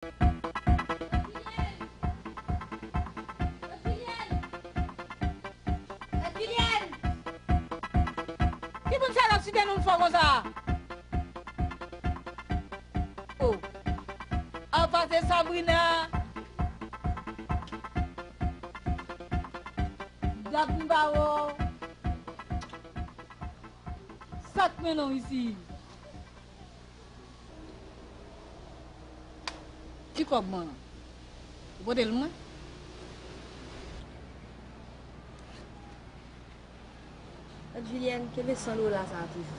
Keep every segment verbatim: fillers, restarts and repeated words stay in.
Ki moun sa l ap site non m fò konsa? Oh. Apa se Sabrina? Dat m pa wè w. Sa k mennen w isi? Ti kòb mwen an. Ou pote l mwen? Tante Julienne, kenbe san dola sa a toujou.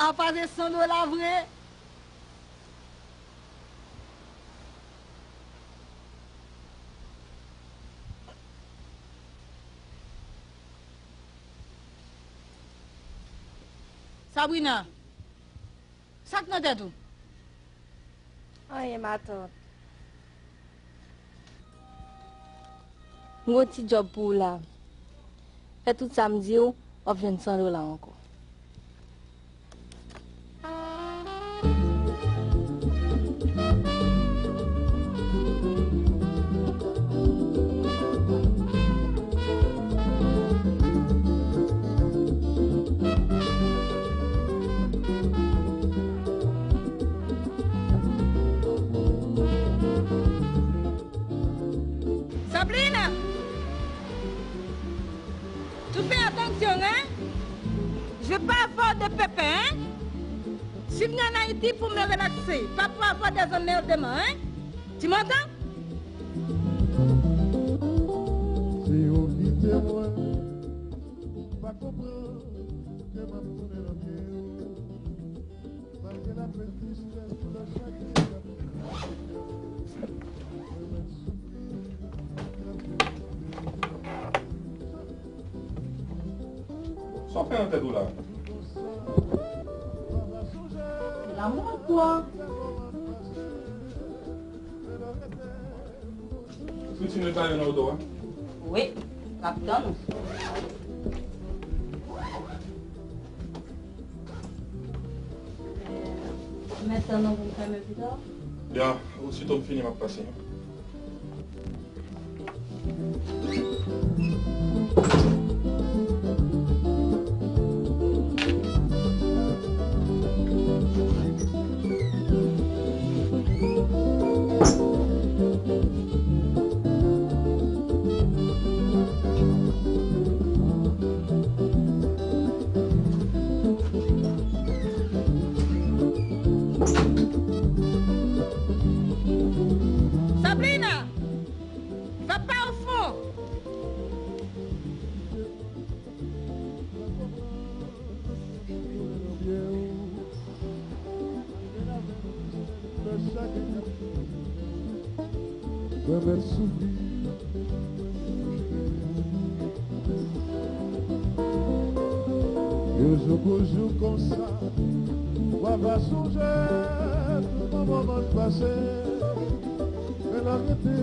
Apa se san dola vre? Sabrina, sa k nan tèt ou? Anyen, matant. M gon ti djòb pou ou la. Fè tout sa m di w, w ap jwenn san dola ankò. Sabrina! Tu fais attention, hein? Je vais pas avoir de pépin, hein? Si vin ann Ayiti pou m relakse, pa pou avoir des emmerdements, hein? Tu m'entends? Si w kite mwen, ou pa konprann ke m ap tounen nan pye w. Malgre lapèn, tristès, doulè, chagren, sa w fè nan tèt ou la? Lanmou twò. Poutine pa yo nan oto a? Wi, l ap tann ou. Mèt tann nou pou m fèmen pita? Ya, osito m fini, m ap pase. Sabrina, va pa o fon. Mwen mèt soufri. Yon jou pou jou konsa, w a va sonje tout bon moman k pase. Men lè w rete